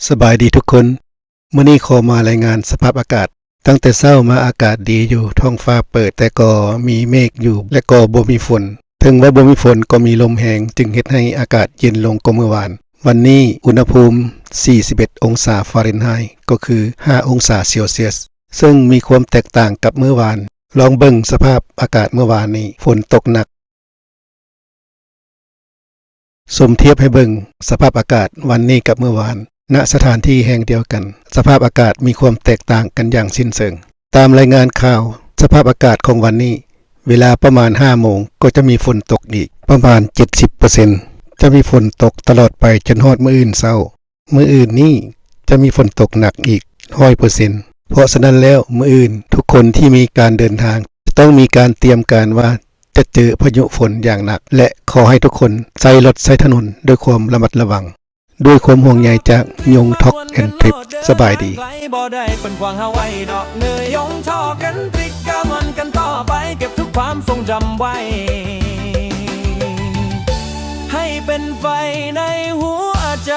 ສະບາຍດີທຸກຄົນ. ມື້ນີ້ຂໍມາລາຍງານສະພາບອາກາດ. ຕັ້ງແຕ່ເຊົ້າມາອາກາດດີຢູ່, ທ້ອງຟ້າເປີດ, ແຕ່ກໍມີເມກຢູ່ ແລະກໍບໍ່ມີຝົນ. ເຖິງວ່າບໍ່ມີຝົນ, ກໍມີລົມແຮງ, ຈຶ່ງເຮັດໃຫ້ອາກາດເຢັນລົງກວ່າມື້ວານ. ວັນນີ້ອຸນຫະພູມສີ່ສິບເອັດອົງສາຟາເຣັນໄຮ, ກໍຄືຫ້າອົງສາເຊວຊຽສ, ເຊິ່ງມີຄວາມແຕກຕ່າງກັບມື້ວານ. ລອງເບິ່ງສະພາບອາກາດມື້ວານນີ້, ຝົນຕົກໜັກ. ສົມທຽບໃຫ້ເບິ່ງສະພາບອາກາດວັນນີ້ກັບມື້ວານ. ນະສະຖານທີ່ແຫ່ງດຽວກັນ, ສະພາບອາກາດມີຄວາມແຕກຕ່າງກັນຢ່າງສິ້ນເຊີງ. ຕາມລາຍງານຂ່າວ, ສະພາບອາກາດຂອງວັນນີ້, ເວລາປະມານຫ້າໂມງ ກໍຈະມີຝົນຕົກອີກປະມານເຈັດສິບເປີເຊັນ, ຈະມີຝົນຕົກຕະຫຼອດໄປຈົນຮອດມື້ອື່ນເຊົ້າ. ມື້ອື່ນນີ້ຈະມີຝົນຕົກໜັກອີກຮ້ອຍເປີເຊັນ. ເພາະສະນັ້ນແລ້ວ, ມື້ອື່ນທຸກຄົນທີ່ມີການເດີນທາງ ຈະຕ້ອງມີການຕຽມການວ່າຈະເຈີພາຍຸຝົນຢ່າງໜັກ ແລະ ຂໍໃຫ້ທຸກຄົນໃຊ້ລົດໃຊ້ຖະໜົນດ້ວຍຄວາມລະມັດລະວັງ. ດ້ວຍຄວາມຫ່ວງໃຍຈາກຍົງທອກແອນທຣິບ. ສະບາຍດີ. ໄກບໍ່ໄດ້ເພິ່ນຂວາງເຮົາໄວ້ດອກ ເນີຍົງທອກແອນທຣິບ ກ້າວເດີນກັນຕໍ່ໄປ ເກັບທຸກຄວາມຊົງຈຳໄວ້ ໃຫ້ເປັນໄຟໃນຫົວໃຈ.